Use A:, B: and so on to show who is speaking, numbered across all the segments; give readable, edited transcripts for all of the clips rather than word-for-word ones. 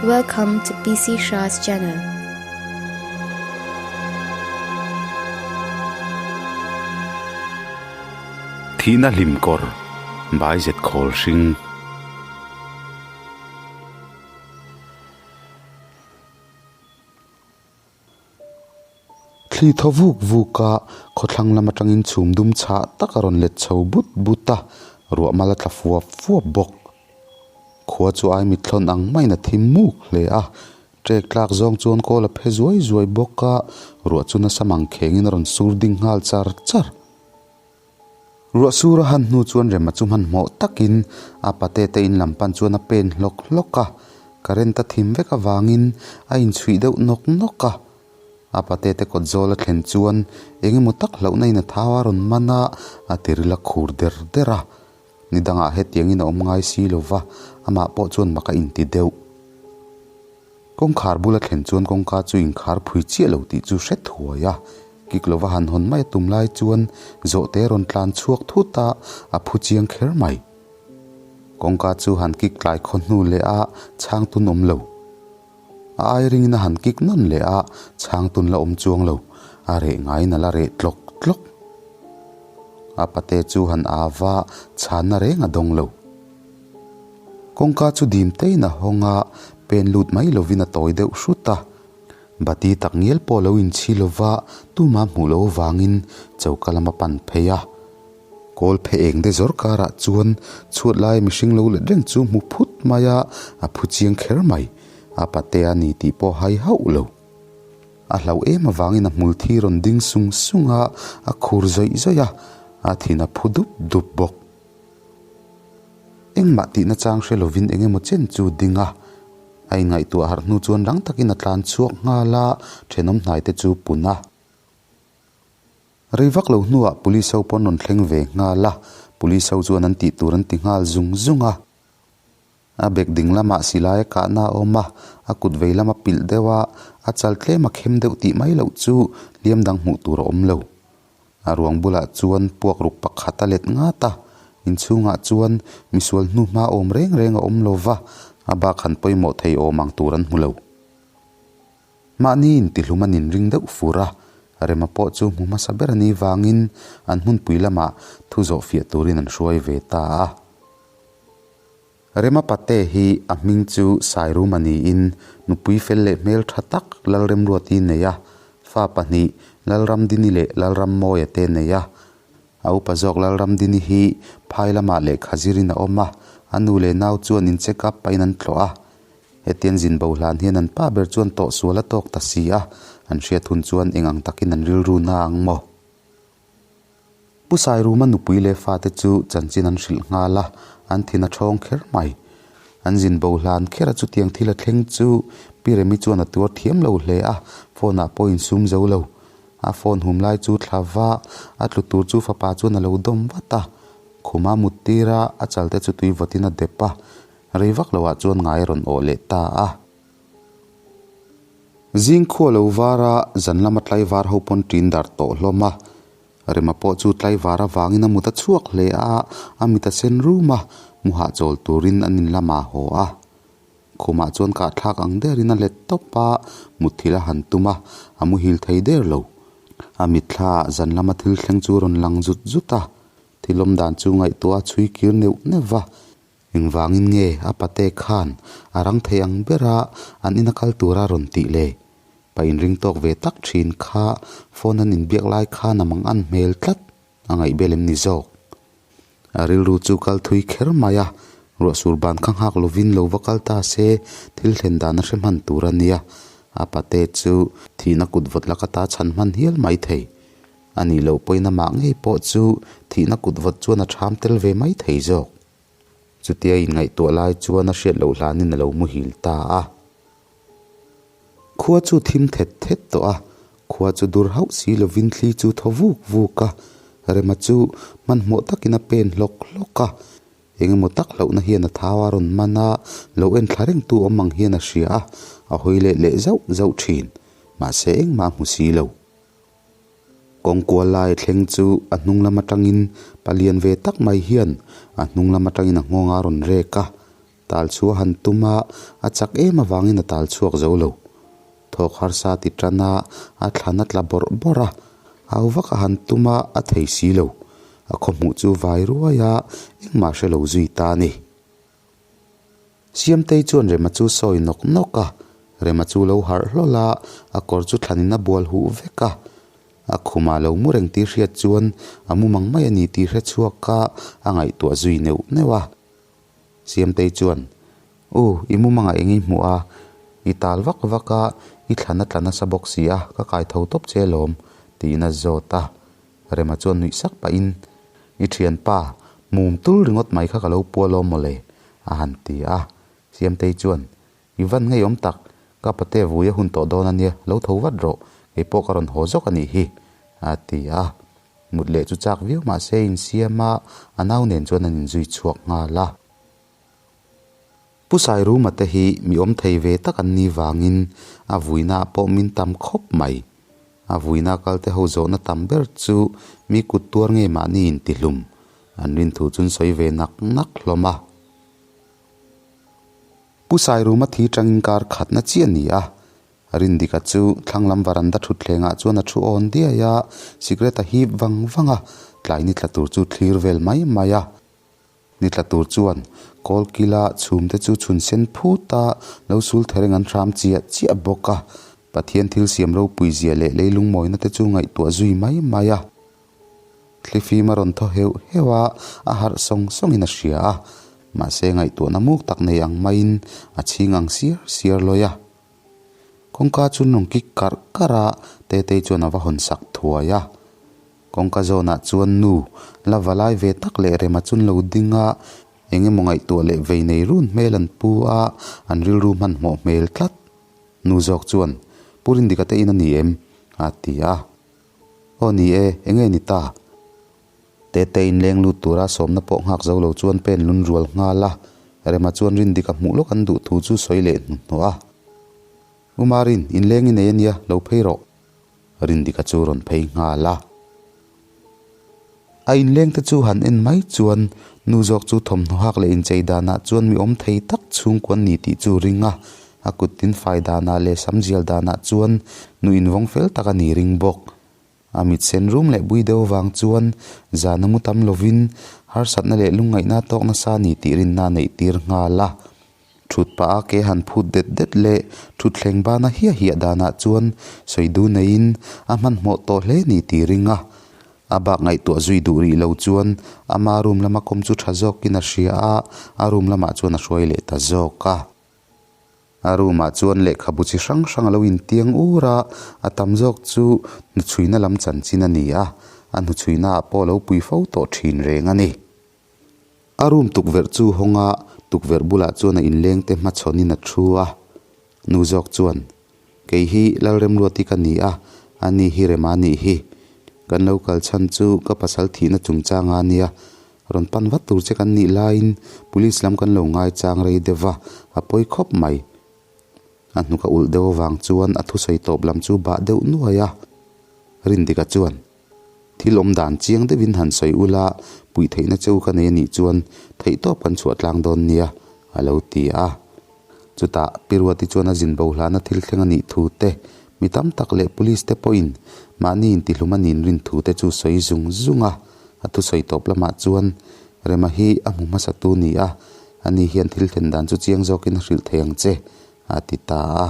A: Welcome to PC Shah's channel.
B: Thihna hlim kawr bai zet khawl hring. Thli thaw vuk vuk a, khawthlang lam atangin chhum dum chhah tak a rawn let chho but but a, ruah mal a tla fuap fuap bawk. Khua chu ai mithlawn ang maiin a thim muk hle a, ṭek tlak zawng chuan kawl a phe zuai zuai bawk a, ruah chu nasa mang khengin a rawn sur ding nghal char char. Ruah sur a han hnu chuan Rema chu hmanhmawh takin a pate te in lam pan chuan a pen hlawk hlawk a, current a thim vek avangin a inchhuih deuh nawk nawk a. A pate te kawt zawl a thlen chuan eng emaw tak hlauhna in a thau a rawn man a, a tiril a khur der der a. Ni dangah hetiangin a awm ngai si lo va, amah pawh chuan mak a inti deuh. Kawngkhar bula thlen chuan kawngka chu inkhar phui chiah lo tih chu hre thuai a, kik lova han hawn mai a tum lai chuan zawhte rawn tlan chhuak thut a, a phu chiang kher mai. Kawngka chu han kik tlai khaw hnu leh a, chhang tun awm lo. A ai ringin a han kik nawn leh a, chhang tun la awm chuang lo, a reh ngaiin a la reh tlawk tlawk. A pate chu han aa va, chhanna reng a dawng lo. Kawngka chu dim tein a hawng a, pen lut mai lovin a tawi deuh hrut a. Bati tak ngial pawh lo inchhi lova tumah hmuh loh avangin choka lam a pan phei a. Kawl phe eng de zawr karah chuan chhuat lai mihring lo let reng chu hmu phut mai a, a phu chiang kher mai. A patea ni tih pawh hai hauh lo. A hlauh em avangin a hmul thi rawn ding sung sung a, a khur zawih zawih a, a thin a phu dup dup bawk. Engmah tihna chang hre lovin eng emaw chen chu ding a, a inngaihtuah harh hnu chuan rang takin a tlan chhuak nghal a, thenawm hnaite chu pun a. Rei vak lo hnuah police ho pawn rawn thleng ve nghal a, police ho chuan an tih tur an ti nghal zung zung a. A bek ding lamah silai a kahna a awm a, a kut vei lama pilh deuh a, a chal tlem a khem deuh tih mai loh chu hliam dang hmuh tur a awm lo. A ruang bulah chuan puak ruk pakhat a let ngat a, inchhungah chuan misual hnu hma awm reng reng a awm lo va, a bak han pawimawh thei awm ang tur an hmu lo. Mahni intihlum an inring deuh fur a, Rema pawh chu hmu hmasa ber a nih vangin an hmunpui lamah thu zawh fiah turin an hruai ve ta a. Rema Pate hi a hming chu Sairuma niin nupui fel leh hmel tha tak Lalremruati nei a, fa pahnih Lalramdini leh Lalrammawia te nei a. A upa zawk Lalramdini hi phai lamah lehkha zirin a awm a, a nu leh nau chuan in check up pahin an tlawh a. Hetiang zin bo hlan hian an pa ber chuan tawhsual a tawk ta si a, an hriat hun chuan eng ang takin an rilru na ang maw? Pu Sairuma nupui leh fate chu chanchin an hrilh nghal a, an thin a thawng kher mai. An zin bo hlan kher a chutiang thil a thleng chu Pi Remi chuan a tuar thiam lo hle a, phone ah pawh insum zo lo. A phone hum lai chu thla va, a tlu tur chu fapa chuan a lo dawm vat a. Khuma mut tir a, a chal te chu tui vawtin a dep a, rei vak loah chuan ngai a rawn awh leh ta a. Zing khua lo var a, zan lama tlaivar ho pawn ṭin dar tawh hlawm a. Rema pawh chu tlaivar avangin a mut a chhuak hle a, a mit a sen rum a, mu hahchawl turin an in lamah a haw a. Khumah chuan kahthlak ang derin a let tawp a, mutthilh a han tum a, a muhil thei der lo. A mitthla ah zan lama thil thleng chu a rawn lang zut zut a, thil awm dan chu ngaihtuah a chhui kir neuh neuh va. Engvangin nge a pate khan a rang thei ang bera an ina kal tura rawn tih le? Pa inring tawk ve tak thin kha phone an inbiak lai khan a mang an hmel tlat a ngaihbel em ni zawk? A rilru chu kal thui kher mai a, ruahsur ban kha nghak lovin lo va kal ta se thil thlen dan a hre hman tur a nia. A pate chu thihna kut vawt laka ta chhan hman hial mai thei. A nih loh pawhin amah ngei pawh chu thihna kut vawt chuan a ṭham tel ve mai thei zawk. Chutia inngaihtuah lai chuan a hriat loh hlanin a lo muhil ta a. Khua chu thim thet thet tawh a, khua chu dur hauh si lovin thli chu thaw vuk vuk a, Rema chu hmanhmawh takin a pen hlawk hlawk a. Engemaw tak hlauhna hian a thau a rawn man a, lo en thla rengtu awm ang hian a hria a, a hawi leh leh zauh zauh thin. Mahse engmah a hmu si lo. Kawngkual lai thleng chu a hnung lam atangin palian ve tak mai hian a hnung lam atangin a nghawng a rawn rek a. Tal chu a han tum a, a chak em avangin a tal chhuak zo lo. Thawk harsa ti tan a, a thlan a tla bawrh bawrh a. Au vak a han tum a, a thei si lo. A khawhmuh chu vai ruai a, engmah hre lo zui ta a ni. Siamtei chuan Rema chu sawi nawk nawk a, Rema chu lo harh hlawl a, a kawr chu thlanin a bual huh vek a. A khumah lo mu reng tih hriat chuan a mumang mai a ni tih hre chhuak a, a ngaihtuah zui neuh neuh a. Siamtei chuan, U, i mumangah eng i hmuh a? I tal vak vak a, i thlan a tla nasa bawk si a, ka kai tho tawp che alawm, tiin a zawt a. Rema chuan nuih sak pahin, I thianpa, mum tul ringawt mai kha ka lo pu alawm mawle, a han ti a. Siamtei chuan, I van ngeiawm tak, ka pate vui a hun tawh dawn a nia, lo tho vat rawh, kei pawh ka rawn haw zawk a nih hi, a ti a. Mut leh chu chak viau mah se insiam a, a nau nen chuan an inzui chhuak nghal a. Pu Sairuma te hi mi awm thei ve tak an nih vangin a vuina pawh min tam khawp mai. A vuina kal te ho zawhna tam ber chu mi kut tuar nge mahni intihlum an rin thu chun sawi ve nak nak hlawm a. Pu Sairuma thi tangin kar khatna chiah a ni a, Rindika chu thlang lam varanda thutthlengah chuan a thu awn diai a, cigarette a hip vang vang a, tlai ni tla tur chu thlir vel mai mai a. Ni tla tur chuan kawl kila chhum te chu chhun sen phut a, lo sul thereng an hram chiah chiah bawk a. Pathian thil siam ropui zia leh leilung mawina te chu ngaihtuah zui mai mai a. Thlifim a rawn thaw heuh heuh a, a harh sawng sawngin a hria a. Mahse ngaihtuahna muk tak nei ang maiin a chhing ang siar siar lawi a. Kawngka chu nung kik karh karh a, Tetei chuan a va hawn sak thuai a. Kawngka zawnah chuan nu la va lai ve tak leh Rema chu an lo ding a, eng emaw ngaihtuah leh vei nei run hmel an pu a, an rilru hmanhmawh hmel tlat. Nu zawk chuan, Pu Rindika te in a ni em? a ti a. Aw ni e, eng nge ni ta? Tete in leng lut tura sawmna pawh nghak zo lo chuan pen lun rual nghal a, Rema chuan Rindika hmuh lawk an duh thu chu sawi leh hnuhnawh a. U Marin, in leng i nei a nia, lo phei rawh. Rindika chu rawn phei nghal a. A inleng te chu han en mai chuan nu zawk chu thawmhnaw hak leh inchei danah chuan mi awm thei tak chhungkua an ni tih chu ring a, a kut tin fai danah leh sam zial danah chuan nu invawng fel tak a ni ring bawk. A mit sen rum leh bui deuh avang chuan zan a mu tam lovin harsatna leh lungngaihna tawk nasa a ni tih rinna a neih tir nghal a. Thut pah a ke han phut det det leh thutthleng bana hiah hiah danah chuan sawi du neiin a hmanhmawh tawh hle ni tih ring a. A bak ngaihtuah zui duh rih lo chuan ama room lama kawm chu tha zawkin a hria a, a room lamah chuan a hruai leh ta zawk a. A room ah chuan lehkhabu chi hrang hrang a lo intiang ur a, a tam zawk chu hnuchhuina lam chanchin a ni a, a hnuchhuina ah pawh a lo pui fo tawh thin reng a ni. A room tukverh chu hawng a, tukverh bulah chuan a inleng te hmachhawn in a thu a. Nu zawk chuan, Kei hi Lalremruati ka ni a, a ni hi Rema nih hi. Kan lo kal chhan chu ka pasal thihna chungchang a nia, Rawn pan vat tur che kan nih laiin police lam kan lo ngaichang rei deuh va, a pawi khawp mai. A hnuk a ulh deuh avang chuan a thusawi tawp lam chu bah deuh nuai a. Rindika chuan, Thil awm dan chiang deuhin han sawi ula, puih theihna cheu ka nei a nih chuan theihtawp kan chhuah tlang dawn nia, a lo ti a. Chutah Pi Ruati chuan a zin bo hlana thil thleng a nih thu te, mi tam tak leh police te pawhin mahni intihlum a nin rin thu te chu sawi zung zung a. A thusawi tawp lamah chuan Rema hi a hmu hmasa tu ni a, ani hian thil thlen dan chu chiang zawkin a hrilh thei ang che, a ti ta a.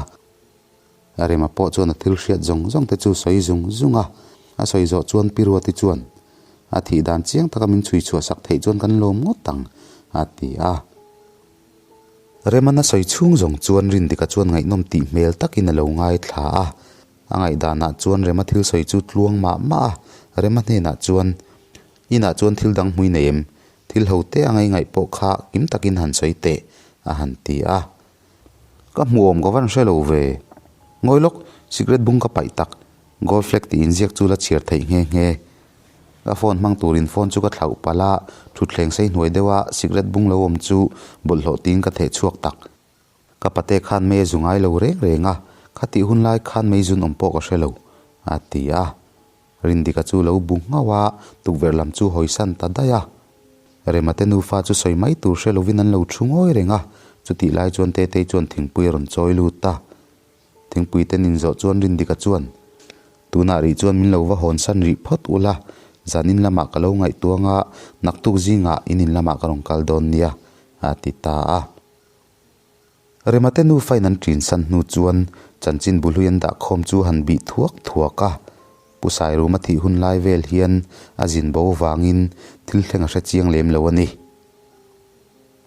B: Rema pawh chuan a thil hriat zawng zawng te chu sawi zung zung a, a sawi zawh chuan Pi Ruati chuan, A thih dan chiang taka min chhui chhuah sak theih chuan kan lawm ngawt ang, a ti a. Remana sawi chhung zawng chuan Rindika chuan ngaihnawm tih hmel takin a lo ngaithla a. A ngaihdanah chuan Rema thil sawi chu tluang mah mah a, Rema hnenah chuan, Inah chuan thil dang hmui nei em? Thil ho te anga i ngaih pawh kha kim takin han sawi teh, a han ti a. Ka hmuhawm ka van hre lo ve. Ngawi lawk, cigarette bung ka paih tak. Gold flake tih inziak chu la chhiar theih nghe nghe. Ka phone hmang turin phone chu ka thlauh palh a, thutthleng sei hnuai deuha cigarette bung lo awm chu bawlhhlawh tiin ka theh chhuak tak. Ka pate khan mei a zu ngai lo reng reng a, khatih hun lai khan mei zun awm pawh ka hre lo, a ti a. Rindika chu lo bu nghauh a, tukverh lam chu hawisan ta daih a. Rema te nufa chu sawi mai tur hre lovin an lo thu ngawi reng a, Chutih lai chuan Tetei chuan thingpui a rawn chawi lut a. Thingpui te nin zawh chuan Rindika chuan, Tunah rih chuan min lo va hawn san rih phawt ula, zanin lamah ka lo ngaihtuang a, naktuk zingah in in lamah ka rawn kal dawn nia, a ti ta a. Remate nufa in an ṭin san hnu chuan chanchin bu hlui an dah khawm chu han bih thuak thuak a. Pu Sairuma thih hun lai vel hian a zin bo vangin thil thleng a hre chiang lem lo a ni.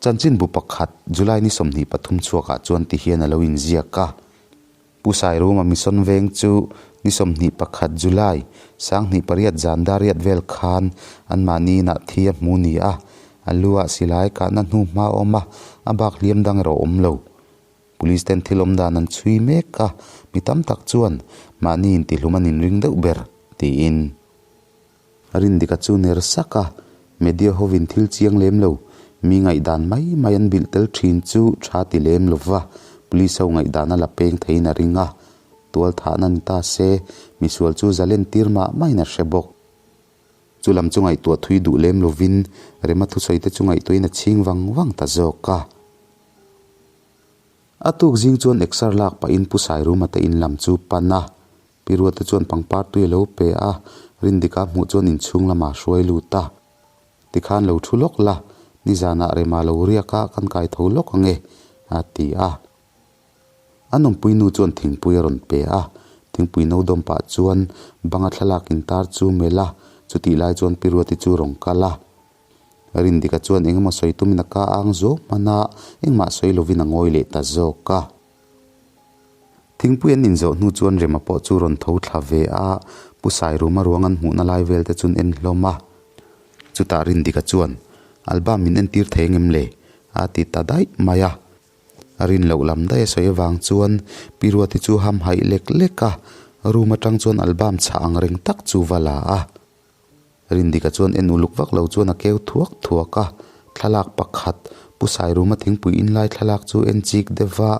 B: Chanchinbu pakhat July ni 23 chhuakah chuan ti hian a lo inziak a, Pu Sairuma Mission Veng chu ni 21 July, 2008 zan dariat vel khan anmahni inah thi a hmu ni a, a lu ah silai kahna hnu hma a awm a, a bak hliam dang erawh a awm lo. Police ten thil awm dan an chhui mek a, mi tam tak chuan mahni intihlum an inring deuh ber, tiin. Rindika chu ner sak a, media hovin thil chiang lem lo, mi ngaihdan mai mai an bilh tel thin chu tha ti lem lo va, police ho ngaihdan a la peng theiin a ring a, tual thahna ni ta se, misual chu zalen tir mah maiin a hre bawk. Chu lam chu ngaihtuah thui duh lem lovin Rema thusawi te chu ngaihtuahin a chhing vang vang ta zawk a. A tuk zing chuan exer lak pahin Pu Sairuma te in lam chu pan a, Pi Ruata chuan pangpar tui a lo pe a, Rindika hmuh chuan inchhung lamah a hruai lut a. Tikhan lo thu lawk la, nizanah Rema lo riak a, kan kai tho lawk ang e, a ti a. A nawmpui nu chuan thingpui a rawn pe a, thingpui no dawm pah chuan banga thlalak intar chu melh a, chutih lai chuan Pi Ruati chu rawn kal a. Rindika chuan engemaw sawi tumin a ka ang zawk hman a, engmah sawi lovin a ngawi leh ta zawk a. Thingpui an inzawh hnu chuan Rema pawh chu rawn tho thla ve a, Pu Sairuma ruang an hmuhna lai vel te chuan en hlawm a. Chutah Rindika chuan, Album min entir thei engem le? a ti ta daih mai a. A rin loh lam daih a sawi avang chuan Pi Ruati chu hamhaih lek lek a, room atang chuan album chhah ang reng tak chu va la a. Rindika chuan en uluk vak lo chuan a keu thuak thuak a, thlalak pakhat Pu Sairuma thingpui inlai thlalak chu en chik deuh va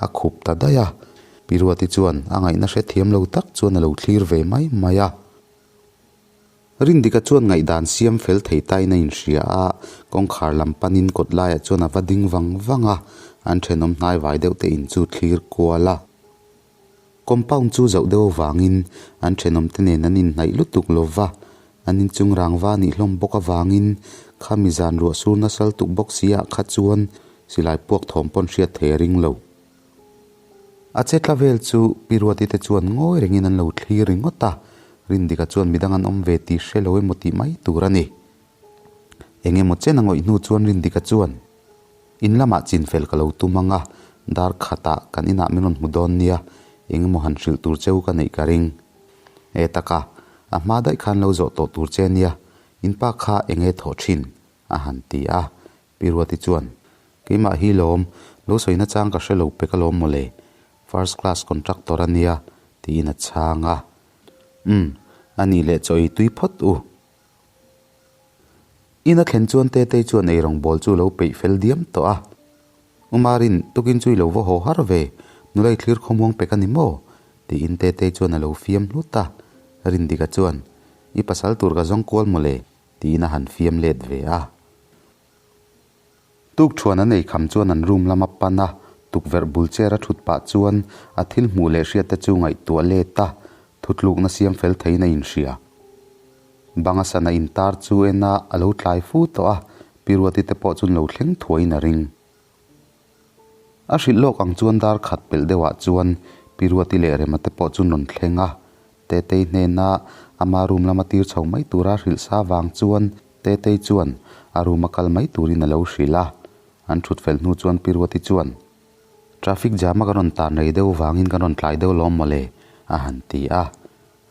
B: a khup ta daih a. Pi Ruati chuan a ngaihna hrethiam lo tak chuan a lo thlir ve mai mai a. Rindika chuan ngaihdan siam fel thei tain a inhria a, kawngkhar lam panin kawt laiah chuan a va ding vang vang a, an thenawm hnai vai deuh te in chu thlir kual a. Compound chu zauh deuh avangin an thenawmte nen an inhnaih lutuk lo va, an inchung rangva nih hlawm bawk avangin khami zan ruah sur nasal tuk bawk si ah kha chuan silai puak thawm pawn hriat thei a ring lo. A che tla vel chu Pi Ruati te chuan ngawi rengin an lo thlir ringawt a, Rindika chuan midang an awm ve tih hre lo emaw tih mai tur a ni. Eng emaw chen a ngawih hnu chuan Rindika chuan. In lamah chinfel ka lo tum ang a, dar khatah kan inah min rawn hmu dawn nia, eng emaw han hrilh tur cheu ka neih ka ring. E taka, a hma daih khan lo zawh tawh tur che nia, in pa kha eng nge thawh thin? a han ti a. Pi Ruati chuan, Keimah hi lawm, lo sawi nachang ka hre lo pek alawm mawle, first class contractor a nia, tiin a chhang a. Umm, a nih leh chaw ei tui phawt u. In a thlen chuan Tetei chuan eirawng bawl chu lo peih fel diam tawh a. Umarin, tukin chu i lo va haw har ve, nula i thlir khawmuang pek a ni maw? tiin Tetei chuan a lo fiam hlut a. Rindika chuan, I pasal tur ka zawng kual mawle, tiin a han fiam let ve a. Tukṭhuan an ei kham chuan an room lama pan a, tukverh bul chair a ṭhut pah chuan a thil hmuh leh hriat te chu ngaihtuah let a, thutlukna siam fel theiin a inhria. Banga sana intar chu en a, a lo tlai fu tawh a, Pi Ruati te pawh chuan lo thleng thuaiin a ring. A hrilh lawk ang chuan dar khat pelh deuhah chuan Pi Ruati leh Rema te pawh chuan rawn thleng a, Tetei hnena ama room lama tir chho mai tura hrilh sa vang chuan Tetei chuan a room a kal mai turin a lo hrilh a, an thut fel hnu chuan Pi Ruati chuan, Traffic jam a kan rawn tan rei deuh vangin kan rawn tlai deuh lawm mawle, a han ti a.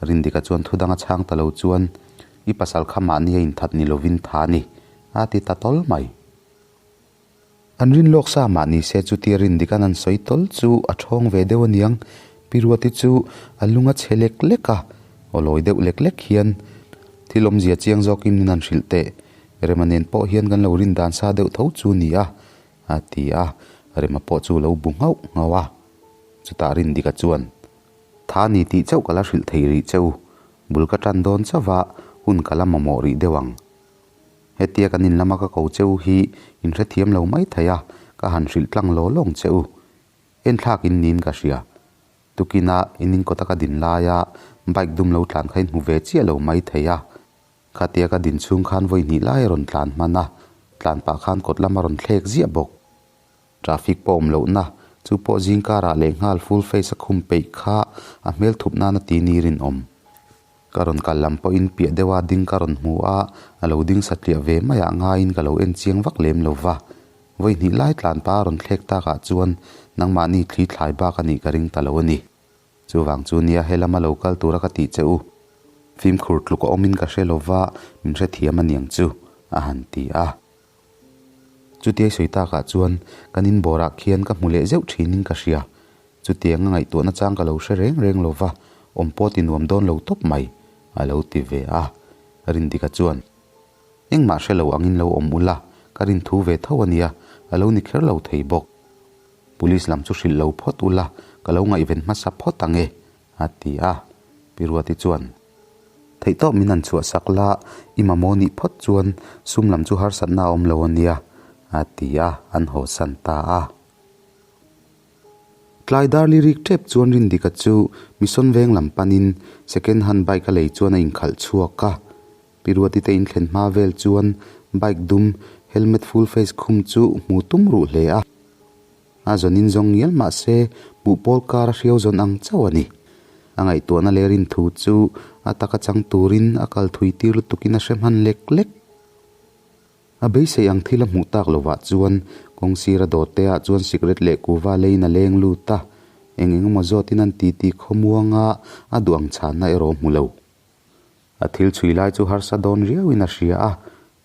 B: Rindika chuan thu danga chhang ta lo chuan, I pasal kha mahni a inthat ni lovin tha a ni, a ti ta tawl mai. An rin lawk sa mah ni se chutia Rindika'n an sawi tawl chu a thawng ve deuh aniang, Pi Ruati chu a lung a chhe lek lek a, aw lawi deuh lek lek hian thil awmzia chiang zawkin min han hrilh teh, Rema nen pawh hian kan lo rin dan sa deuh tho chu ni a, a ti a, Rema pawh chu lo bu nghauh nghauh a, chutah Rindika chuan Tha ni tih chauh ka la hrilh thei rih che u, bul ka tan dawn chauh va, hun ka la mamawh rih deuh ang. Hetia kan in lama ka ko cheu hi in hrethiam lo mai thei a, ka han hrilh tlang law lawng che u. Enthlak in niin ka hria. Tukina in inkawta ka din laia bike dum lo tlan kha in hmu ve chiah lo mai thei a. Khatia ka din chhung khan vawi hnih lai a rawn tlan hman a, tlan pah khan kawt lam a rawn thlek ziah bawk. Traffic pawh awm lohna, chu pawh zingkarah leh nghal full face a khum peih kha a hmel thup nana ti ni rinawm. Ka rawn kal lam pawhin piah deuha ding ka rawn hmu a, a lo ding satliah ve maiah ngaiin ka lo en chiang vak lem lo va. Vawi hnih lai tlan pa a rawn thlek takah chuan nangmahni thli thlai bak a nih ka ring ta lo a ni. Chuvang chu nia helama lo kal tura ka tih che u. Fimkhur tluk a awmin ka hre lo va, min hrethiam a niang chu, a han ti a. Chutiai sawi takah chuan kan inbawrah khian ka hmu leh zeuh thinin ka hria. Chutiang a ngaihtuahna chang ka lo hre reng reng lo va, awm pawh ti nuam dawn lo tawp mai, a lo ti ve a. Rindika chuan, Engmah hre lo angin lo awm ula, ka rin thu ve tho a nia, a lo ni kher lo thei bawk. Police lam chu hrilh lo phawt ula, ka lo ngaihven hmasa phawt ang e, a ti a. Pi Ruati chuan, Theihtawp min han chhuahsak la, i mamawh nih phawt chuan sum lam chu harsatna a awm lo a nia, a ti a, an hawsan ta a. Tlai dar li rik tep chuan Rindika chu Mission veng lam panin second hand bike a lei chuan a inkhalh chhuak a. Pi Ruati te inthlen hma vel chuan bike dum helmet full face khum chu hmu tum ruh hle a. A zawnin zawng ngial mah se hmuh pawl kar a hriau zawn ang chauh a ni. A ngaihtuahna leh rinthu chu a taka chang turin a kal thui tir lutukin a hre hman lek lek. A beisei ang thil a hmuh tak lovah chuan kawng sira dawrte ah chuan sikret leh kuva leiin a leng lut a, eng eng emaw zawtin an titi khawmuang a, a duh ang chhanna erawh a hmu lo. A thil chhui lai chu harsa dawn riauin a hria a,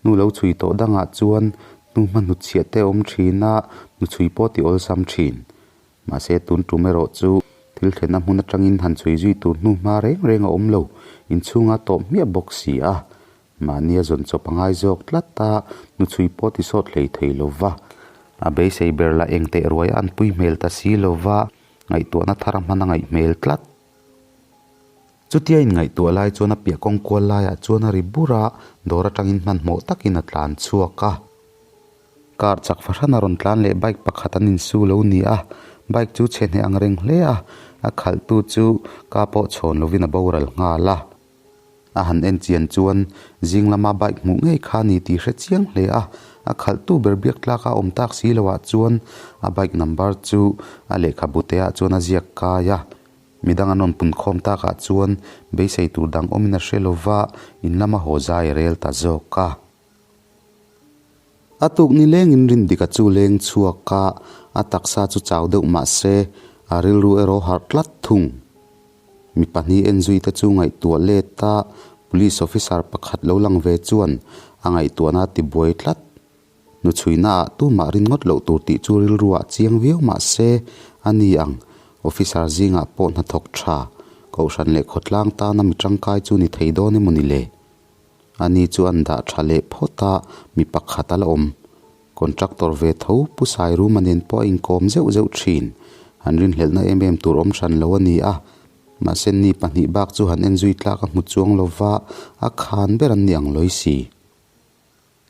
B: hnu lo chhui tawh dangah chuan hnu hma hnutchhiah te a awm thin a, hnuchhui pawh ti awlsam thin. Mahse tun tum erawh chu thil thlenna hmun atangin han chhui zui tur hnu hma reng reng a awm lo, inchhunga tawp hmiah bawk si a. Mahnia zawn chawp a ngai zawk tlat a, hnuchhui pawh ti sawt hlei thei lo va. A beisei ber lah eng teh ruai a an pui hmel ta si lo va, ngaihtuahna thar a hman a ngaih hmel tlat. Chutia inngaihtuah lai chuan a piah kawng kual laiah chuan a ri bur a, dawr atangin hmanhmawh takin a tlan chhuak a. Car chak fahran a rawn tlan leh bike pakhat an insu lo ni a, bike chu chhe hneh ang reng hle a, a khalhtu chu ka pawh chhawn lovin a boral nghal a. A han en chian chuan zing lama bike hmuh ngei kha a ni tih hre chiang hle a, a khalhtu ber biak tlaka awm tak si loah chuan a bike number chu a lehkhabu te ah chuan a ziak kai a. Midang an rawn pun khawm takah chuan beisei tur dang awmin a hre lo va, in lama haw zai a rel ta zawk a. A tuk ni lengin Rindika chu leng chhuak a, a taksa chu chau deuh mah se, a rilru erawh harh tlat thung. Mi pahnih enzui te chu ngaihtuah let a, Police officer pakhat lo lang ve chuan a ngaihtuahna a tibuai tlat. Hnuchhuina ah tumah rin ngawt loh tur tih chu rilruah chiang viau mah se, a ni ang, officer zingah pawh hnathawk tha, kohhran leh khawtlang tana mi tangkai chu ni thei dawn emaw ni le? A ni chu an dah tha leh phawt a, mi pakhat a la awm. Contractor ve tho Pu Sairuma nen pawh a inkawm zeuh zeuh thin. Han rinhlelhna em em tur awm hran lo a ni a, mahse ni pahnih bak chu han enzui tlak a hmu chuang lo va, a khan ber an ni ang lawi si.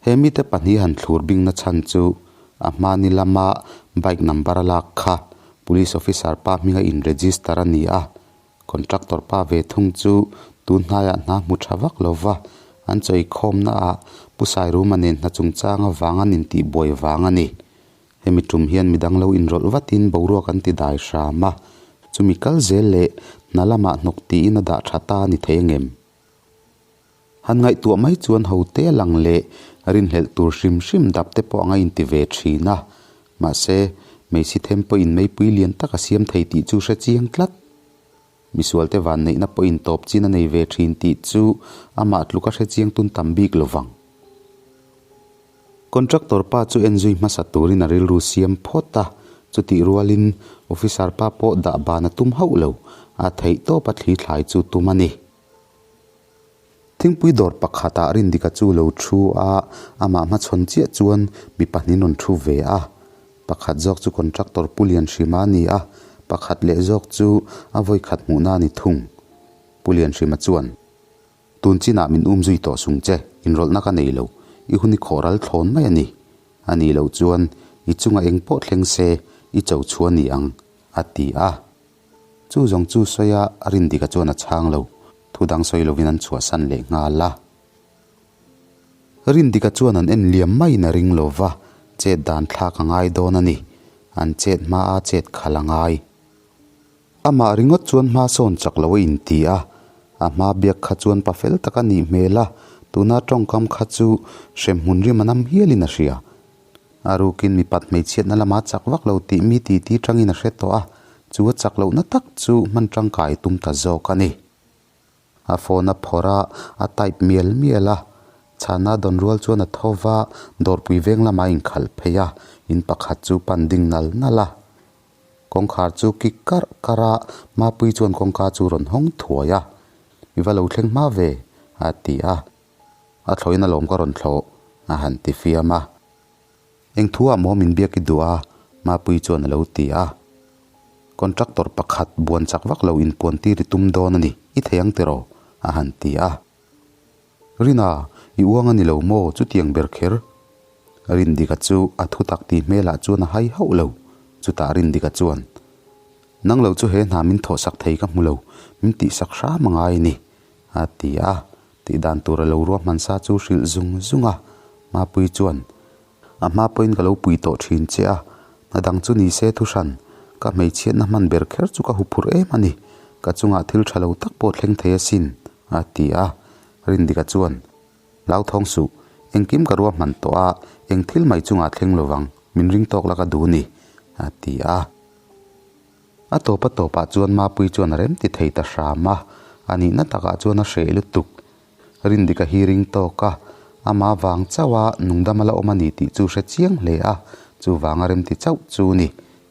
B: He mite pahnih han thlur bingna chhan chu a hmani lama bike number a lak kha Police officer pa hminga in register a ni a, contractor pa ve thung chu tun hnaiah hna hmu tha vak lo va, an chawikhawmna ah Pu Sairuma nen hna chungchang avang an intihbuai vang a ni. Hemi tum hian midang lo inrawlh vatin boruak an ti dai hram a, chumi kal zel leh hna lamah hnawk tiin a dah tha ta a ni thei angem? Han ngaihtuah mai chuan hote lang leh rinhlelh tur hrim hrim dap te pawh anga inti ve thin a. Mahse, hmeichhe them pawhin meipui lian tak a siam thei tih chu hre chiang tlat. Misualte vanneihna pawhin tawp chin a nei ve thin tih chu amah tluk a hre chiang tun tam bik lo vang. Contractor pa chu enzui hmasa turin a rilru siam phawt a, chutih rualin officer pa pawh dah ban a tum hauh lo, a theih tawp a thli thlai chu tum a ni. Thingpui dawr pakhatah Rindika chu lo thu a, amah hmachhawn chiah chuan mi pahnih rawn thu ve a. Pakhat zawk chu contractor Pu Lianhrima a ni a, pakhat leh zawk chu a vawikhat hmuhna a ni thung. Pu Lianhrima chuan, Tun chinah min um zui tawh sung che, inrawlhna ka nei lo, i hun i khawh ral thlawn mai a ni. A nih loh chuan I chungah eng pawh thleng se, i cho chhuah a ni ang, a ti a. Chu zawng chu sawi a, Rindika chuan a chhang lo. Thu dang sawi lovin an chhuahsan leh nghal a. Rindika chuan an en liam maiin a ring lo va, chet dan thlak a ngai dawn a ni. An chet hmaa chet khalh a ngai. Amah ringawt chuan hma sawn chak lo a inti a, a hma biak kha chuan pa fel tak a nih hmel a, tuna tawngkam kha chu hremhmun rim a nam hialin a hria. A rukin mipat hmeichhiatna lama chak vak lo tih mi titi tangin a hre tawh a, chu a chak lohna tak chu hman tangkai tum ta zawk a ni. A phone a phawrh a, a type mial mial a. Chhana dawn rual chuan a tho va, dawrpui veng lamah a inkhalh phei a, in pakhat chu pan ding nal nal a. Kawngkhar chu kik karh karh a, Mapui chuan kawngka chu rawn hawng thuai a. I va lo thleng hma ve, a ti a. A thlawhin alawm ka rawn thlawh, a han ti fiam a. Eng thu ah maw min biak i duh a? Mapui chuan a lo ti a. Contractor pakhat buan chak vak lo inpuan tir i tum dawn a ni, i thei ang tiraw? a han ti a. Rina, i uang a ni lo maw chutiang ber kher? Rindika chu a thutak ti hmelah chuan a hai hauh lo. Chutah Rindika chuan, Nang lo chu he hna min thawhsak thei ka hmu lo, min tihsak hram a ngai a ni, a ti a. Tih dan tur a lo ruahman sa chu hrilh zung zung a, Mapui chuan, A hma pawhin ka lo pui tawh thin che a, hna dang chu ni se thu hran, ka hmeichhiatna hman ber kher chu ka huphurh em a ni, ka chungah thil tha lo tak pawh thleng thei asin, a ti a. Rindika chuan, Hlauthawng suh, engkim ka ruahman tawh a, eng thil mai chungah thleng lovang, min ring tawk la ka duh ni, a ti a. A tawp a tawpah chuan Mapui chuan a rem ti thei ta hram a, a nihna takah chuan a hreh lutuk. Rindika hi ring tawk a, ama vang chauh a nungdam a la awm a ni tih chu hre chiang hle a, chuvang a rem ti chauh chu ni.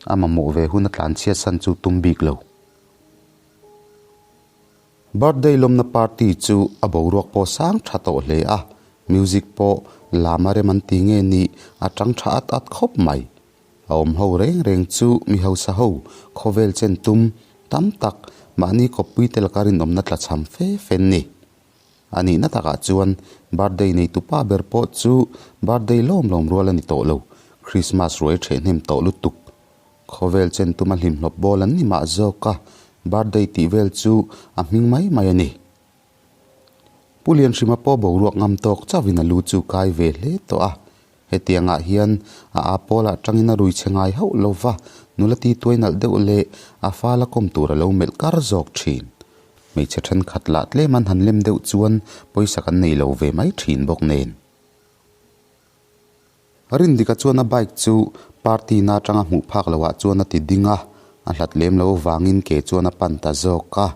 B: A mamawh ve hun a tlanchhiat san chu tum bik lo. Birthday lawmna party chu a boruak pawh sang tha tawh hle a, music pawh lam a rem an ti nge ni a tang tha at at khawp mai. A awm ho reng reng chu mi hausa ho khawvel chen tum tam tak mahni kawppui te laka rinawmna tla cham fe fen ni. A nihna takah chuan birthday neitu pa ber pawh chu birthday lawm lawm rual a ni tawh lo, Christmas ruai thehhnem tawh lutuk. Khawvel chen tuma hlimhlawp bawl an ni mah zawk a, birthday tih vel chu a hming mai mai a ni. Pu Lianhrima pawh boruak ngam tawk chauhin a lu chu kai ve hle tawh a. Hetiangah hian a aa pawlah tangin a rui chhe ngai hauh lo va, nula ti tuai nalh deuh leh a fala kawm tur a lo melh kar zawk thin. Hmeichhe thenkhat lah tlem an han lem deuh chuan pawisa kan nei lo ve mai thin bawk nen. Rindika chuan a bike chu party na atanga hmuh phak loh ah chuan a ti ding a, a hlat lem lo avangin ke chuan a pan ta zawk a.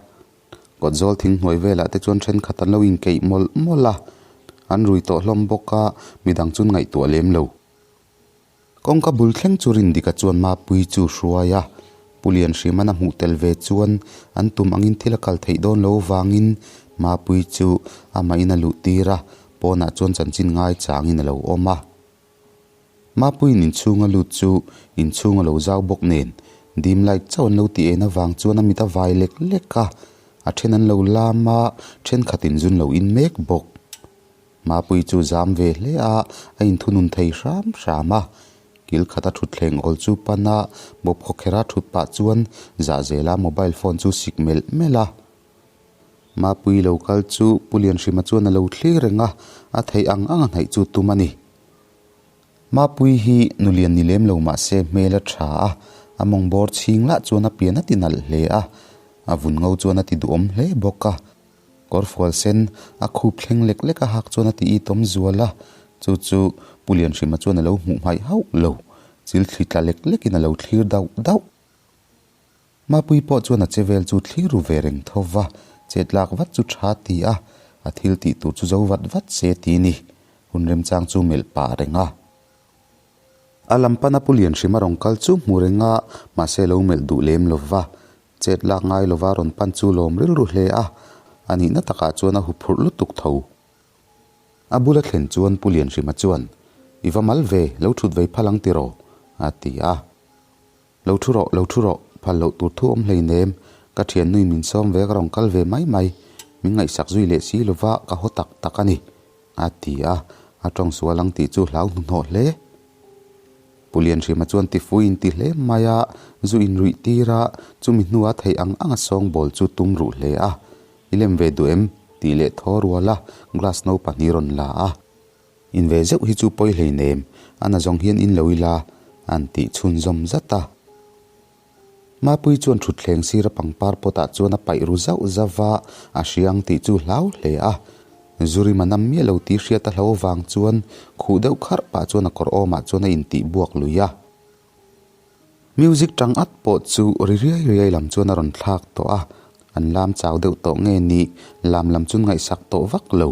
B: Kawt zawl thing hnuai velah te chuan thenkhat an lo inkeih mawlh mawlh a, an rui tawh hlawm bawk a, midang chuan ngaihtuah lem lo. Kawngka bul thleng chu Rindika chuan Mapui chu hruai a, Pu Lianhriman a hmuh tel ve chuan an tum angin thil a kal theih dawn lo vangin Mapui chu amahin a luh tir a, pawnah chuan chanchin ngai changin a lo awm a. Mapuiin inchhung a lut chu inchhung a lo zau bawk nen dim light chauh an lo ti en avang chuan a mit a vai lek lek a, a then an lo lam a, thenkhatin zun lo in mek bawk. Mapui chu zam ve hle a, a inthunun thei hram hram a. Kil khata thutthleng awl chu pan a, bawp khawkherh a thut pah chuan zahzela mobile phone chu sik melh melh a. Mapui lo kal chu Pu Lianhrima chuan a lo thlir reng a, a theih ang ang a hnaih chu tum a ni. Mapui hi nulian ni lem lo mah se hmel a tha a, a mawng bawr chhing lah chuan a pian a ti nalh hle a, a vun ngo chuan a ti duhawm hle bawk a. Kawr fual sen a khup thleng lek lek a hak chuan a ti itawm zual a, chu chu Pu Lianhrima chuan a lo hmuh hmaih hauh lo, chil thli tla lek lekin a lo thlir dauh dauh. Mapui pawh chuan a che vel chu thlir ru ve reng tho va, chet lak vat chu tha ti a, a thil tih tur chu zo vat vat se ti ni. Hun remchang chu melh pah reng a. A lam pana Pu Lianhrima rawn kal chu hmu reng a, mahse lo melh duh lem lo va. Chet lak ngai lova rawn pan chu lawm rilru hle a, a nihna takah chuan a huphurh lutuk tho. A bula thlen chuan Pu Lianhrima chuan, I va mal ve, lo thut vei phal ang tiraw? a ti a. Lo thu rawh, lo thu rawh, phal loh tur thu awm hleinem, ka thiannuin min sawm ve ka rawn kal ve mai mai, min ngaihsak zui leh si lova ka haw tak tak a ni, a ti a, a tawng sual ang tih chu hlau hnuhnawh hle. Pu Lianhrima chuan tifui inti hle mai a, zu inruih tir a, chumi hnua theih ang anga sawngbawl chu tum ruh hle a. I lem ve duh em? tih leh thaw rual a, glass no pahnih rawn la a. In ve zeuh hi chu pawi hleinem, a na zawng hian in lo ila, an tih chhunzawm zat a. Mapui chuan thutthleng sira pangpar pot ah chuan a paih ru zauh zauh va, a hriang tih chu hlau hle a. Zurima nam miah lo tih hriat a hlo vang chuan khuh deuh kharh pah chuan a kawr awmah chuan a intih buak lui a. Music tang at pawh chu ri riai riai lam chuan a rawn thlak tawh a, an lam chau deuh tawh nge ni lam lam chu ngaihsak tawh vak lo,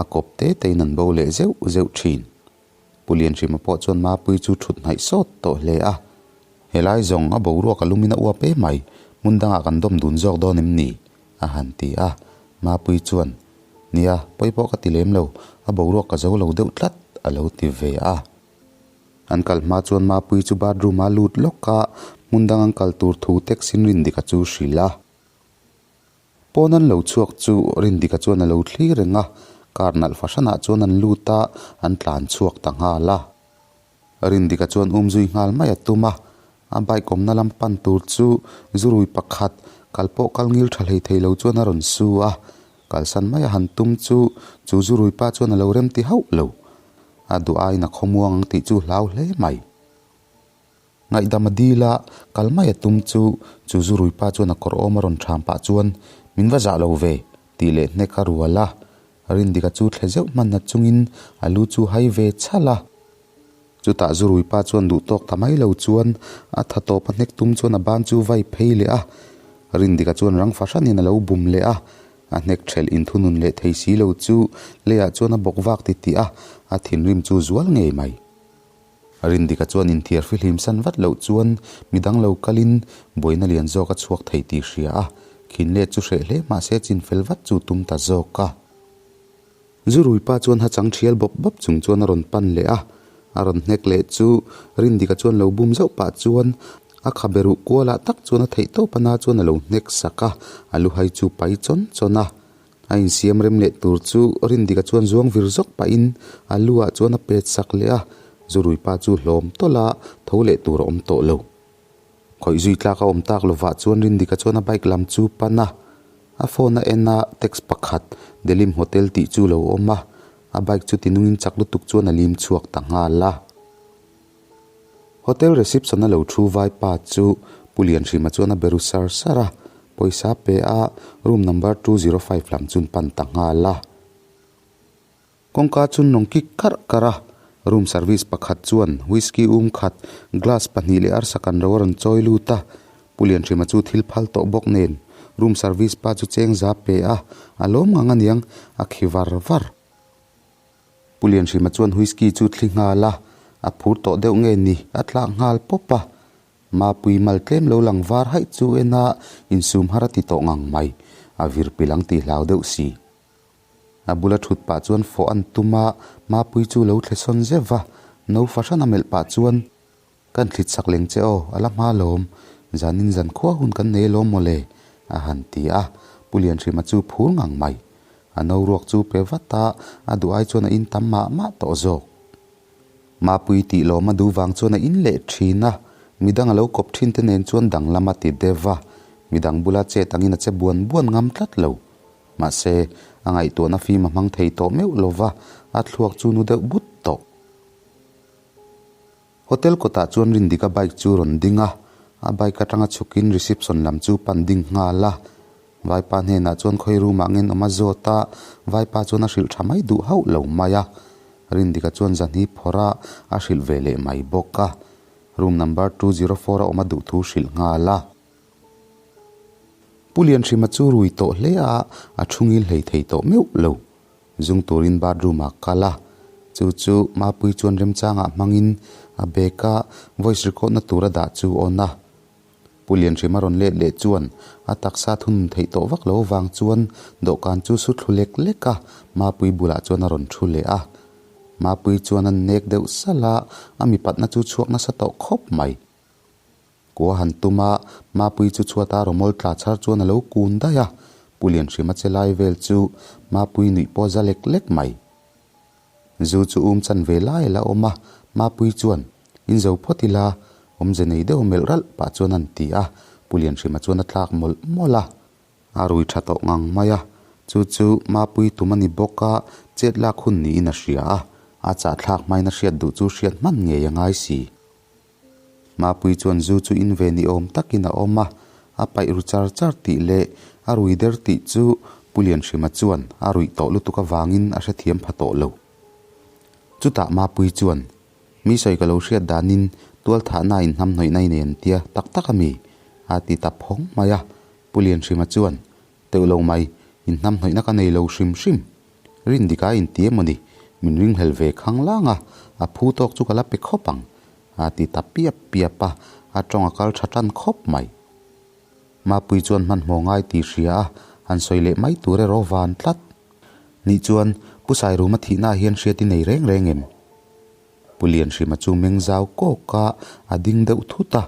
B: a kawp te tein an bo leh zeuh zeuh thin. Pu Lianhrima pawh chuan Mapui chu thut hnaih sawt tawh hle a, Helai zawng a boruak a lumin a uap em mai, hmun dangah kan dawm dun zawk dawn em ni? a han ti a. Mapui chuan, Nia, pawi pawh ka ti lem lo, a boruak ka zo lo deuh tlat, a lo ti ve a. An kal hma chuan Mapui chu bathroom a lut lawk a, hmun dang an kal tur thu taxi-in Rindika chu hrilh a. Pawn an lo chhuak chu Rindika chuan a lo thlir reng a, car nalh fahranah chuan an lut a, an tlan chhuak ta nghal a. Rindika chuan um zui nghal mai a tum a, a bike awmna lam pan tur chu zurui pakhat kal pawh kal ngil tha hlei thei lo chuan a rawn su a, kalsan mai a han tum chu chu zurui pa chuan a lo rem ti hauh lo. A duh aiin a khawmuang ang tih chu hlau hle mai. Ngaihdam a dil a, kal mai a tum chu, chu zurui pa chuan a kawr awm a rawn ṭham pah chuan, Min va zah lo ve, tih leh hnek a rual a. Rindika chu thle zeuh hmanna chungin a lu chu hai ve chhalh a. Chutah zurui pa chuan duh tawk ta mai lo chuan a tha tawp a hnek tum chuan a ban chu vai phei leh a. Rindika chuan rang fahranin a lo bum leh a, a hnek ṭhelh inthunun leh thei si lo chu leiah chuan a bawk vak titih a, a thinrim chu zual ngei mai. Rindika chuan inthiar fihlim san vat loh chuan midang lo kalin buaina lian zawk a chhuak thei tih hria a, khin let chu hreh hle mahse chin fel vat chu tum ta zawk a. Zurui pa chuan hachang thial bawp bawp chung chuan a rawn pan leh a, a rawn hnek leh chu Rindika chuan lo bum zauh pah chuan a khabe ruh kualah tak chuan a theih tawp a na chuan a lo hnek sak a, a luhai chu pai chawn chawn a. A insiam rem leh tur chu Rindika chuan zuang vir zawk pahin a lu ah chuan a pet sak leh a, Zurui pa chu hlawm tawlh a, tho leh tur a awm tawh lo. Khawih zui tlak a awm tak lovah chuan Rindika chuan a bike lam chu pan a, a phone a en a, text pakhat Delim Hotel tih chu lo awm a, a bike chu tinungin chak lutuk chuan a lim chhuak ta nghal a. Hotel reception a lo thu vai pa chu Pu Lianhrima chuan a be ru sar sar a, pawisa pe a room number 205 lam chun pan ta nghal a. Kawngka chun nawng kik karh karh a, room service pakhat chuan whisky um khat, glass pahnih leh arsa kan ro a rawn chawi lut a, Pu Lianhrima chu thil phal tawh bawk nen room service pa chu cheng za pe a, a lawm ngang aniang a khi var var. Pu Lianhrima chuan whisky chu thli nghal a, a phur tawh deuh nge ni, a tlak nghal pawp a. Mapui mal tlem lo lang var haih chu en a, insum har a ti tawh ngang mai, a vir pil ang tih hlau deuh si. A bula thut pah chuan fawh an tum a, Mapui chu lo thle sawn zeuh va, no fahran a melh pah chuan, Kan thlit sak leng che aw, a la hma lawm, zanin zan khua hun kan nei alawm mawle, a han ti a, Pu Lianhrima chu phur ngang mai. A no ruak chu pe vat a, a duh ai chuan a in tam mah mah tawh zawk. Mapui tih lawm a duh vang chuan a in leh thin a, midang a lo kawp thin te nen chuan danglam a ti deuh a, midang bula chet angin a che buan buan ngam tlat lo. Mahse, a ngaihtuahna fim a hmang thei tawh meuh lova, a thluak chu nu deuh but tawh. Hotel kawtah chuan Rindika bike chu rawn ding a, a bike atanga chhukin reception lam chu pan ding nghal a. Vaipa hnenah chuan khawi room ah ngen awm a zawt a, Vaipa chuan a hrilh tha mai duh hauh lo mai a. Rindika chuan zahni phawrh a, a hrilh ve leh mai bawk a. Room number 204 a awm a duh thu hrilh nghal a. Pu Lianhrima chu rui tawh hle a, a thu ngil hlei thei tawh meuh lo. Zung turin bathroom ah kal a, chu chu Mapui chuan remchangah hmangin a bag a voice record na tur a dah chu on a. Pu Lianhrima rawn let leh chuan a taksa thunun theih tawh vak lo vang chuan dawhkan chu su thlu lek lek a, Mapui bulah chuan a rawn thu leh a. Mapui chuan a nek deuh salh a, a mipatna chu chhuak nasa tawh khawp mai. Kua han tum a, Mapui chu chhuata rawmawl tla chhar chuan a lo kun daih a, Pu Lianhrima che lai vel chu Mapui nuih pawh za lek lek mai. Zu chu um chan ve lai a la awm a, Mapui chuan, In zo phawt ila, awmze nei deuh melh ralh pah chuan an ti a, Pu Lianhrima chuan a tlak mawlh mawlh a. A rui tha tawh ngang mai a, chu chu Mapui tum a ni bawk a, chet lak hun niin a hria a, a chahthlak hmain a hriat duh chu hriat hman ngei a ngai si. Mapui chuan zu chu in ve ni awm takin a awm a, a paih ru char char tih leh a rui der tih chu Pu Lianhrima chuan a ruih tawh lutuk avangin a hrethiam pha tawh lo. Chutah Mapui chuan, Mi sawi ka lo hriat danin tualthahna in hnamhnawihna i nei an tia tak tak a mi? a ti ta phawng mai a. Pu Lianhrima chuan, Teuh lo mai, in hnamhnawihna ka nei lo hrim hrim. Rindika inti emaw ni? Min ringhlel ve khang lang a, a phu tawk chu ka la pe khawp ang, a ti ta piap piap a, a tawng a kal tha tan khawp mai. Mapui chuan hmanhmawh ngai tih hria a, han sawi leh mai tur erawh van tlat. Nih chuan, Pu Sairuma thihnaah hian hriat i nei reng reng em? Pu Lianhrima chu meng zau kawk a, a ding deuh thut a,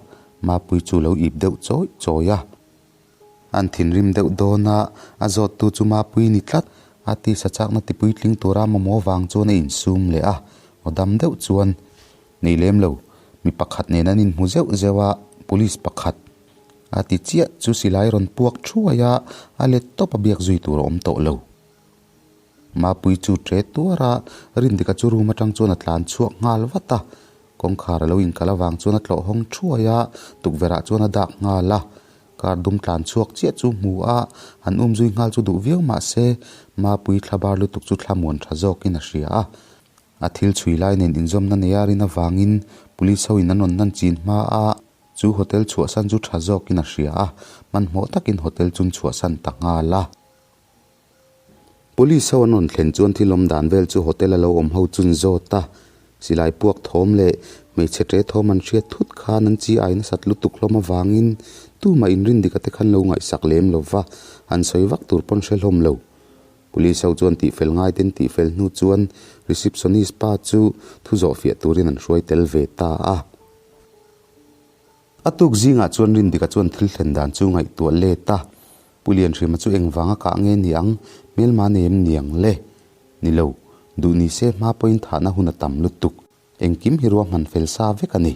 B: Mapui chu lo ip deuh chawih chawih a. An thinrim deuh dawn a, a zawttu chu Mapui ni tlat, a tisa chakna tipuitling tura mamawh vang chuan a insum leh a, aw dam deuh chuan, Nei lem lo, mi pakhat nen an inhmu zeuh zeuh a, police pakhat a ti chiah chu silai rawn puak thuai a, a let tawp a biak zui tur a awm tawh lo. Mapui chu ṭe tuar a, Rindika chu room aṭang chuan a tlan chhuak nghal vat a, kawngkhar a lo inkal avang chuan a tlawh hawng thuai a, tukverh ah chuan a dak nghal a, car dum tlan chhuak chiah chu hmu a, han um zui nghal chu duh viau mah se, Mapui thla bar lutuk chu thlamuan ṭha zawkin a hria a. A thil chhui lai nen inzawmna nei a rin avangin police ho in an rawn nan chin hma a, chu hotel chhuahsan chu ṭha zawkin a hria a, hmanhmawh takin hotel chun chhuahsan ta nghal a. Police ho an rawn thlen chuan thil awm dan vel chu hotel a lo awm ho chun zawt a, silai puak thawm leh hmeichhe ṭe thawm an hriat thut khan an chi ai nasat lutuk hlawm avangin tumah inrin dika te khan lo ngaihsak lem lo va, an sawi vak tur pawn hre hlawm lo. Police ho chuan tihfel ngai ten tihfel hnu chuan receptionist pa chu thu zawh fiah turin an hruai tel ve ta a. A tuk zingah chuan Rindika chuan thil thlen dan chu ngaihtuah let a, Pu Lianhrima chu engvanga kah nge ni ang, hmelma nei em ni ang le? Ni lo, duh ni se hma pawhin thahna hun a tam lutuk, engkim hi ruahman fel sa vek a ni.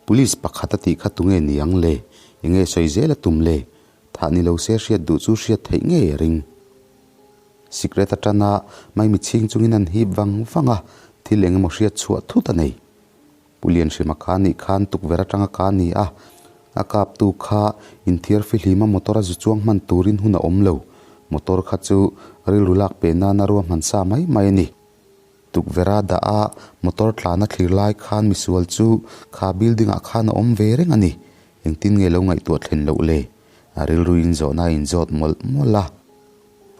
B: Police pakhat a tih kha tunge ni ang le? Enge sawi zel a tum le? Thah ni lo se hriat duh chu hriat theih ngei a ring. Sikret atana maimi chhing chungin an hip vang vang a, thil engemaw hriat chhuah thut a nei. Pu Lianhrima kha nih khan tukverh atanga ka ni a, a kaptu kha inthiar fihlima motor a zu chuang hman turin hun a awm lo. Motor kha chu rilru lak pe nana ruahman sa mai mai a ni. Tukverh a dah a, motor tlana thlir lai khan misual chu kha building ah khan a awm ve reng a ni. Engtin nge lo ngaihtuah thlen loh le? A rilru in zawhna a inzawt mawlh mawlh a.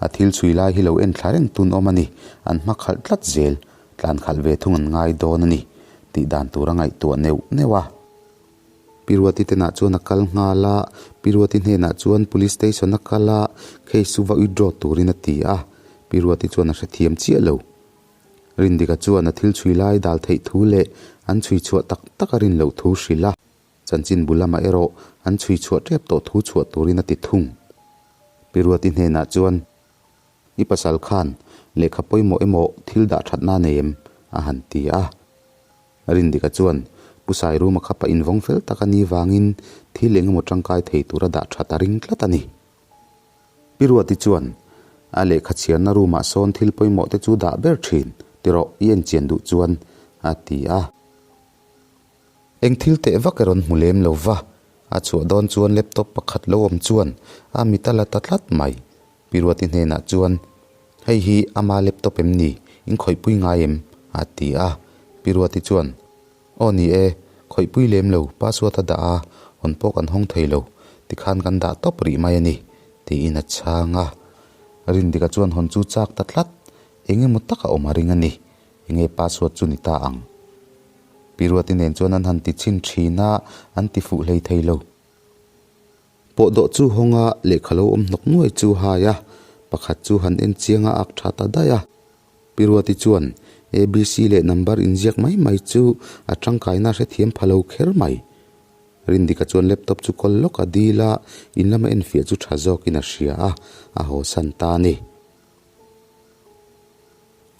B: A thil chhui lai hi lo en thla reng tun awm a ni. An hma khalh tlat zel. Tlan khalh ve thung an ngai dawn a ni tih dan tur a ngaihtuah neuh neuh a. Pi Ruati tenah chuan a kal nghal a, Pi Ruati hnenah chuan Police Station a kal a, case chu va withdraw turin a ti a. Pi Ruati chuan a hrethiam chiah lo. Rindika chuan a thil chhui lai dal theih thu leh an chhui chhuah tak tak a rin loh thu hrilh a. Chanchin bu lamah erawh an chhui chhuah tep tawh thu chhuah turin a ti thung. Pi Ruati hnenah chuan, I pasal khan lehkha pawimawh emaw thil dah thatna nei em? a han ti a. Rindika chuan, Pu Sairuma kha pa invawng fel tak a ni vangin thil eng emaw tangkai thei tura dah that a ring tlat a ni. Pi Ruati chuan, A lehkha chhiarna room ah sawn thil pawimawh te chu dah ber thin, tirawh i enchian duh chuan, a ti a. Eng thil teh vak erawn hmu lem lo va, a chhuah dawn chuan laptop pakhat lo awm chuan a mit a la ta tlat mai. Pi Ruati hnenah chuan, Hei hi ama laptop em ni? In khawihpui ngai em? a ti a. Pi Ruati chuan, Aw ni e, khawihpui lem lo, password a dah a, hawn pawh kan hawng thei lo, tikhan kan dah tawp rih mai a ni, tiin a chhang a. Rindika chuan hawn chu chak ta tlat, eng emaw taka awm a ring a ni, enge password chu ni ta ang? Pi Ruati nen chuan an han ti chhin thin a, an ti fuh hlei thei lo. Pawhdawh chu hawng a, lehkha lo awm hnawk nuai chu hai a, pakhat chu han en chiang a ak tha ta daih a. Pi Ruati chuan ABC leh number inziak mai mai chu a tangkaina hrethiam pha lo kher mai. Rindika chuan laptop chu kawl lawk a dil a, in lama enfiah chu tha zawkin a hria a, a haw san ta a ni.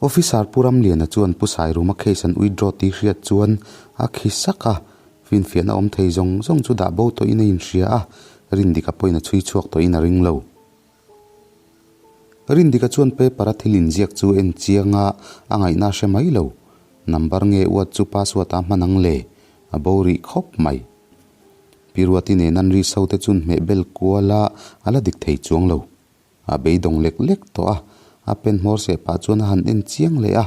B: Officer Pu Ramliana chuan Pu Sairuma case an withdraw tih hriat chuan a khi sak a, finfiahna awm thei zawng zawng chu dah bo tawhin a inhria a, Rindika pawhin a chhui chhuak tawhin a ring lo. Rindika chuan paper a thil inziak chu en chiang a, a ngaihna a hre mai lo. Number nge uat chu password a hman ang le? A bo rih khawp mai. Pi Ruati nen an ri so te chun hmeh bel kual a, a la dik thei chuang lo. A beidawng lek lek tawh a, a pen hmawr seh pah chuan a han en chiang leh a.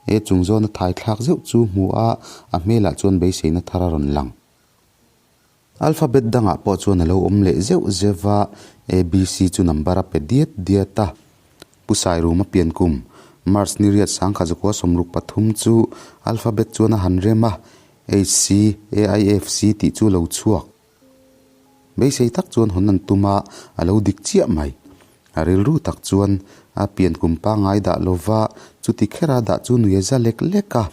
B: E chung zawn a thai thlak zeuh chu hmu a, a hmelah chuan beiseina thar a rawn lang. Alphabet dangah pawh chuan a lo awm leh zeuh zeuh a, ABC chu number a pe diat diat a. Pu Sairuma pian kum, March ni riat sangkhat zakua 63 chu alphabet chuan a han rem a, HC, AIFC tih chu lo chhuak. Beisei tak chuan hawn an tum a, a lo dik chiah mai. A rilru tak chuan a pian kum pangngai dah lova chuti khera dah chu nui a za lek lek a.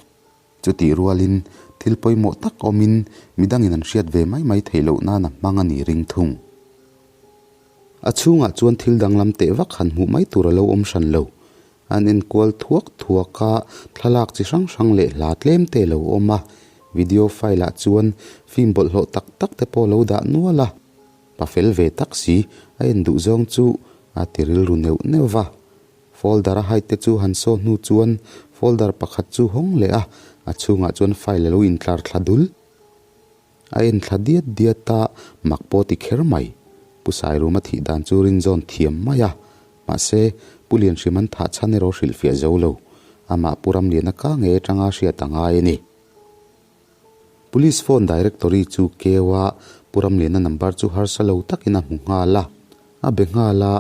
B: Chutih rualin thil pawimawh tak awmin midangin an hriat ve mai mai theih loh nan a hmang a ni ring thung. A chhungah chuan thil danglam teh vak han hmuh mai tur a lo awm hran lo. An enkual thuak thuak a, thlalak chi hrang hrang leh hla tlem te lo awm a, video file ah chuan film bawlhhlawh tak tak te pawh lo dah nual a. Pa fel ve tak si, a en duh zawng chu a ti rilru neuh neuh va. Folder a hide te chu han saw hnu chuan folder pakhat chu hawng leh a, a chhungah chuan file a lo intlar thla dul. A en thla diat diat a, mak pawh ti kher mai. Pu Sairuma thih dan chu rinzawn thiam mai a, mahse Pu Lianhrim an thah chhan erawh hrilhfiah zo lo. Amah Pu Ramliana ka ngei atanga hriat a ngai a ni. Police phone directory chu keu a, Pu Ramliana number chu harsa lo takin a hmu nghal a. A be nghal a,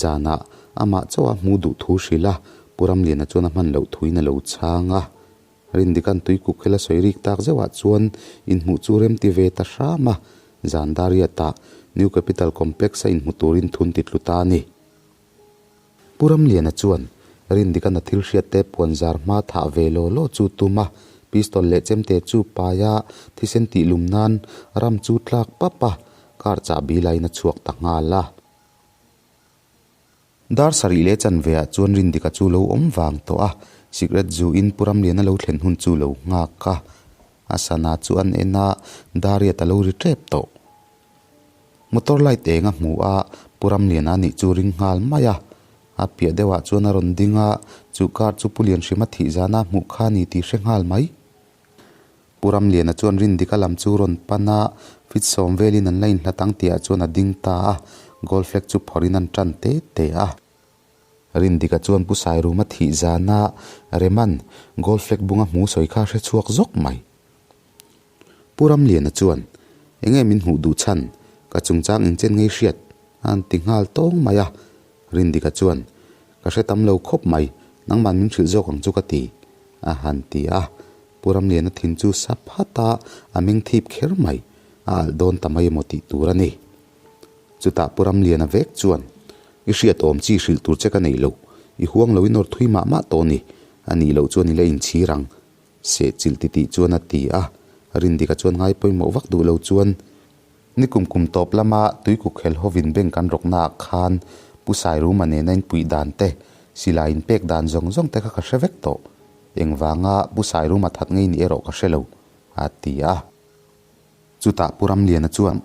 B: zanah amah chauh a hmuh duh thu hrilh a, Pu Ramliana chuan a hman loh thuin a lo chhang a. Rindikan tuikuk khel a sawi rik tak zeuhah chuan inhmuh chu rem ti ve ta hram a, zan Dariat-ah New Capital Complex-a inhmu turin thun ti tlu ta a ni. Pu Ramliana chuan Rindikan a thil hriatte puan zar hma thah ve law law chu tum a, pistol leh chemte chu pai a, thisen tih lum nan ram chu tlak pap a, car chahbi laiin a chhuak ta nghal a. Dar sarih leh chanve ah chuan Rindika chu lo awm vang tawh a, sikret zu in Pu Ramliana lo thlen hun chu lo nghak a. A sana chu an en a, Dariat a lo ri tep tawh. Motor light eng a hmu a, Pu Ramliana nih chu ring nghal mai a. A piah deuh ah chuan a rawn ding a, chu car chu Pu Lianhrima thih zana hmuh kha ni tih hre nghal mai. Pu Ramliana chuan Rindika lam chu rawn pan a, fit sawm velin an la inhlat ang tihah chuan a ding ta a, gold flag chu phawrhin an tan te te a. Rindika chuan Pu Sairuma thih zana Reman gold flag bunga hmu sawi kha a hre chhuak zawk mai. Pu Ramliana chuan, Enge min hmuh duh chhan, ka chungchang engchen ngei hriat? a han ti nghal tawng mai a. Rindika chuan, Ka hre tam lo khawp mai, nangman min hrilh zawk ang chu ka ti, a han ti a. Pu Ramliana thin chu sa phat a, a meng thip kher mai, a alh dawn ta mai emaw tih tur a ni. Chutah Pu Ramliana vek chuan, I hriat awm chi hrilh tur che ka nei lo, i huang lo in awr thui mah mah tawh ni, a nih loh chuan i la inchhir ang, seh chilh titih chuan a ti a. Rindika chuan ngai pawimawh vak duh lo chuan, Ni kum kum tawp lama tuikuk khel hovin bank an rawkna ah khan Pu Sairuma nena inpuih dan te, silai inpek dan zawng zawng te kha ka hre vek tawh. Engvanga Pu Sairuma that ngei ni erawh ka hre lo, a ti a. Chutah Pu Ramliana chuan,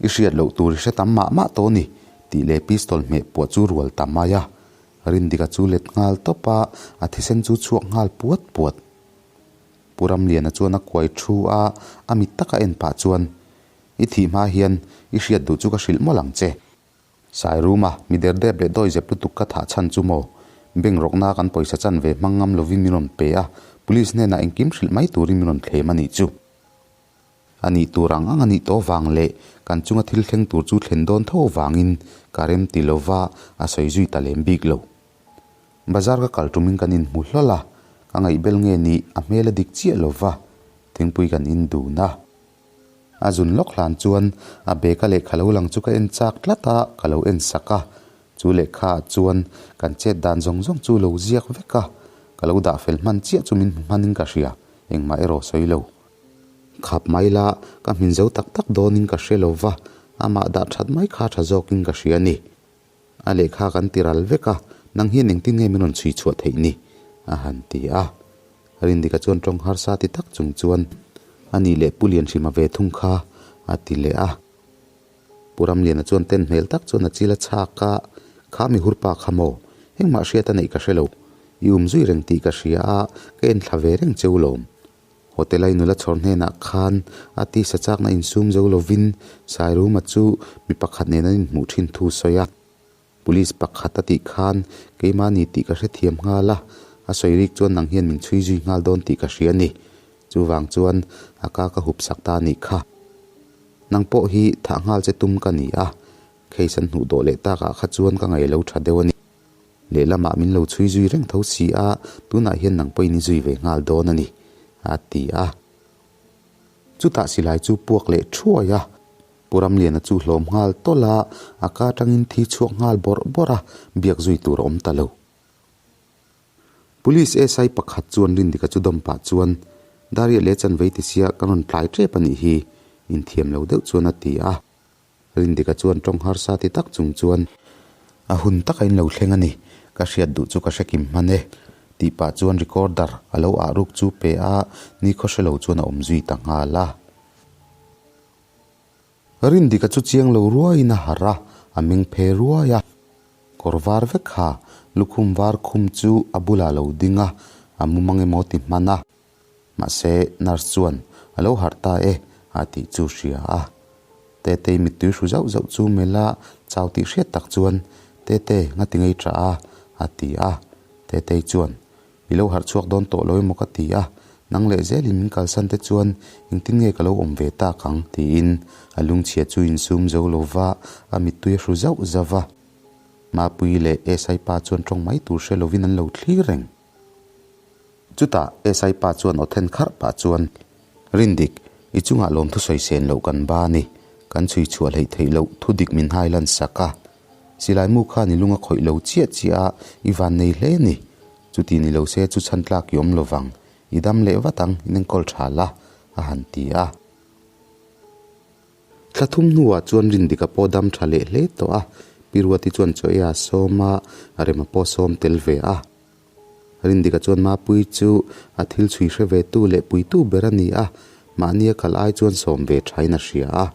B: I hriat loh tur i hre tam mah mah tawh ni, tih leh pistol hmeh puah chu rual ta mai a. Rindika chu let nghal tawp a, a thisen chu chhuak nghal puat puat. Pu Ramliana chuan a kuai thu a, a mit taka en pah chuan, I thih hma hian i hriat duh chu ka hrilh mawlh ang che. Sairuma, mi der dep leh dawi zep lutuk ka thah chhan chu maw? Bank rawkna kan pawisa chan ve hmang ngam lovin min rawn pe a, police hnenah engkim hrilh mai turin min rawn thlem a nih chu. A nih tur ang ang a nih tawh vang leh kan chunga thil thleng tur chu thlen dawn tho vangin ka rem ti lova a sawi zui ta lem bik lo. Bazar ka kal tumin kan inhmu hlawl a, ka ngaihbel nge ni a hmel a dik chiah lova thingpui kan in dun a. A zun lawk hlan chuan a bag a lehkha lo lang chu ka en chak tlat a, ka lo en sak a. Chu lehkha ah chuan kan chet dan zawng zawng chu lo ziak vek a, ka lo dah fel hman chiah chu min hmu hmanin ka hria, engmah erawh sawi lo. Khap mai la, ka hmin zo tak tak dawnin ka hre lo va, amah dah that mai kha tha zawkin ka hria a ni. A lehkha kan ti ral vek a, nang hian engtin nge min rawn chhui chhuah theih ni? a han ti a. Rindika chuan tawng harsa ti tak chung chuan, A nih leh Pu Lianhrima ve thung kha, a ti leh a. Pu Ramliana chuan ten hmel tak chuan a chil a chhak a, Kha mi hurpa kha maw? Engmah hriat a neih ka hre lo. I um zui reng tih ka hria a, ka en thla ve reng cheu lawm. Hotel a i nula chhawr hnenah khan a tisa chakna insum zo lovin Sairuma chu mi pakhat nen an inhmuh thin thu sawi a. Police pakhat a tih khan keimah ni tih ka hrethiam nghal a, a sawi rik chuan nang hian min chhui zui nghal dawn tih ka hria a ni. Chuvang chuan a ka ka hup sak ta a nih kha. Nang pawh hi thah nghal che tum ka ni a, case an hnuh dawh leh takah kha chuan ka ngaih lo tha deuh a ni. Lehlamah min lo chhui zui reng tho si a, tunah hian nang pawhin i zui ve nghal dawn a ni, a ti a. Chutah silai chu puak leh thuai a, Pu Ramliana chu hlawm nghal tawlh a, a ka atangin thi chhuak nghal bawrh bawrh a, biak zui tur a awm ta lo. Police SI pakhat chuan Rindika chu dawm pah chuan, Dariah leh chanvei ti sia kan rawn tlai tep a nih hi, inthiam lo deuh chuan a ti a. Rindika chuan tawng harsa ti tak chung chuan, A hun taka in lo thleng a ni, ka hriat duh chu ka hre kim hman e, tih pah chuan recorder a lo ah ruk chu pe a, nikhaw hre lo chuan a awm zui ta nghal a. Rindika chu chiang lo ruaiin a harh a, a meng phe ruai a. Kawr var vek ha, lukhum var khum chu a bulah lo ding a, a mu mang emaw ti hman a. Mahse, nurse chuan a lo harh ta e a tih chu hria a. Tetei mittui hru zauh zauh chu melh a, chau tih hriat tak chuan, Tete, ngati ngei tah a? a ti a. Tetei chuan, I lo harh chhuak dawn tawh lo emaw ka ti a, nang leh zelin min kalsan te chuan engtin nge ka lo awm ve tak ang? tiin a lungchhia chu insum zo lo va, a mittui a hru zauh zauh va. Mapuii leh SI pa chuan tawng mai tur hre lovin an lo thlir reng. Chutah SI pa chuan aw then kharh pah chuan, Rindik, i chungah lawmthu sawi sen loh kan ba a ni, kan chhui chhuah hleih theih loh thu dik min hai lan sak a. Silai mu khan i lung a khawih lo chiah chiah a, i van nei hle ni. Chuti ni lo se chu chhan tlak i awm lo vang, i dam leh vat ang, in enkawl tha la, a han ti a. Thla thum hnuah chuan Rindika pawh dam tha leh hle tawh a, Pi Ruati chuan chaw ei a sawm a, Rema pawh a sawm tel ve a. Rindika chuan Mapuii chu a thil chhui hre ve tu leh puitu ber a ni a, mahni a kal ai chuan sawm ve thain a hria a.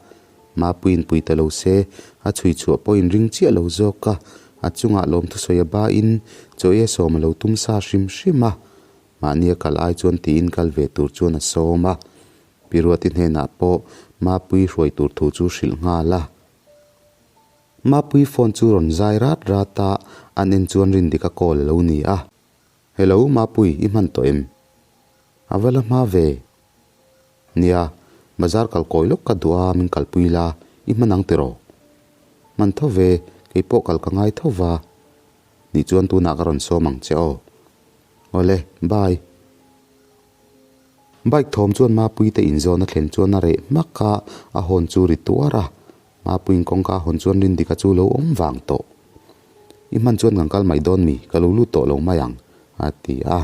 B: Mapuiin pui ta lo se, a chhui chhuah pawhin ring chiah lo zawk a, a chungah lawmthusawi a bain chaw ei a sawm a lo tum sa hrim hrim a. Mahni a kal ai chuan tiin kal ve tur chuan a sawm a. Pi Ruati hnenah pawh Mapuii hruai tur thu chu hrilh nghal a. Mapuii phone chu rawn zai rat rat a, an en chuan Rindika call a lo ni a. Hello Mapui, i hman tawh em? A va la hma ve. Nia, bazar kal kawi lawk ka duh a, min kalpui la, i hman ang tiraw? Hman tho ve, kei pawh kal ka ngai tho va. Nih chuan tunah ka rawn sawm ang che aw. Awle, bye. Bike thawm chuan Mapuii te inzawn a thlen chuan a reh hmak a, a hawn chu ri tuar a. Mapuiin kawngka a hawn chuan Rindika chu lo awm vang tawh. I hman chuan kan kal mai dawn mi, ka lo lut tawh lo mai ang, a ti a.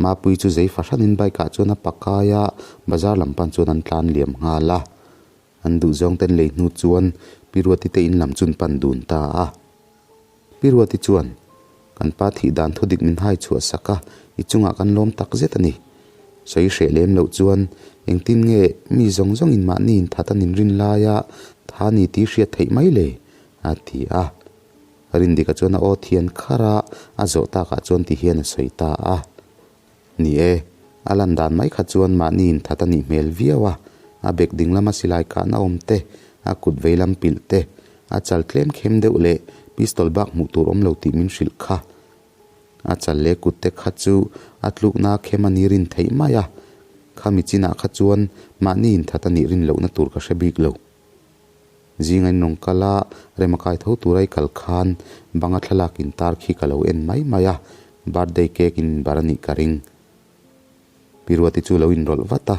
B: Mapuii chu zei fahranin bike ah chuan a pakai a, bazar lam pan chuan an tlan liam nghal a. An duhzawng ten lei hnu chuan Pi Ruati te in lam chun pan dun ta a. Pi Ruati chuan, Kan pa thih dan thu dik min hai chhuah sak a, i chungah kan lawm tak zet a ni. Sawi hreh lem loh chuan, engtin nge mi zawng zawngin mahni inthat an inrin laia tha ni tih hriat theih mai le? a ti a. Rindika chuan a aw thian kharh a, a zawh takah chuan ti hian a sawi ta a. Ni e, a lan dan mai kha chuan mahni inthat a nih hmel viau a, a bek ding lama silai kahna awm te, a kut vei lam pilh te, a chal tlem khem deuh leh pistol bak hmuh tur awm lo tih min hrilh kha. A chal leh kut te kha chu a tlukna khem a ni rin theih mai a, khami chinah kha chuan mahni inthat a nih rin lohna tur ka hre bik lo. Zinga in rawn kal a, rem a kai tho tura i kal khan banga thlalak in tar khi ka lo en mai mai a, birthday cake in bar a nih ka ring. Pi Ruati chu lo inrawlh vat a,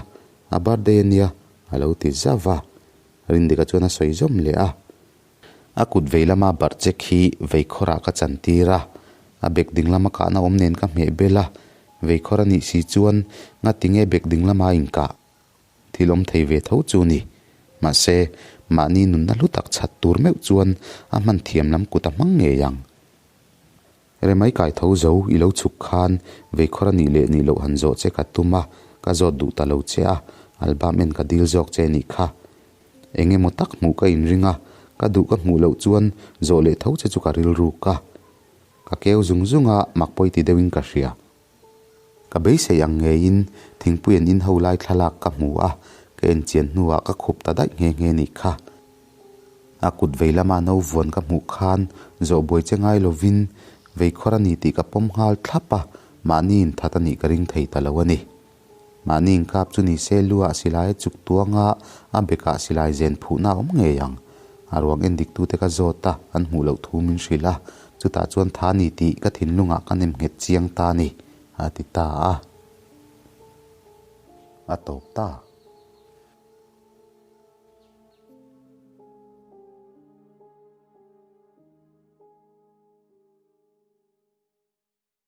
B: a birthday a nia, a lo ti zauh a. Rindika chuan a sawi zawm leh a. A kut vei lama barh che khi veikhawrah ka chantir a, a bek ding lama kahna awm nen ka hmeh bel a, veikhawr a nih si chuan ngati nge bek ding lama a inkah? Thil awm thei ve tho chu ni. Mahse, mahni nunna hlu tak chhat tur meuh chuan a hman thiam lam kut a hmang ngei ang. Remai kai tho zo i lo chhuk khan veikhawr a nih leh nih loh han zawh che ka tum a, ka zawt duh ta lo che a, album en ka dil zawk che nih kha. Eng emaw tak hmuh ka inring a, ka duh ka hmuh loh chuan zawh leh tho che chu ka rilruk a. Ka keu zung zung a, mak pawi ti deuhin ka hria. Ka beisei ang ngeiin thingpui an in ho lai thlalak ka hmu a, ka enchian hnuah ka khup ta daih nghe nghe nih kha. A kut vei lama no vuan ka hmuh khan zawh buai che ngai lovin veikhawr a ni tih ka pawm nghal thlap a, mahni inthat a nih ka ring thei ta lo a ni. Mahni inkap chu ni se luah silai a chuk tuanga a bekah silai zen phuhna a awm ngei ang. A ruang en diktute ka zawt a, an hmuh loh thu min hrilh a, chutah chuan tha ni tih ka thinlungah ka nem nghet chiang ta a ni, a ti ta a. A tawp ta.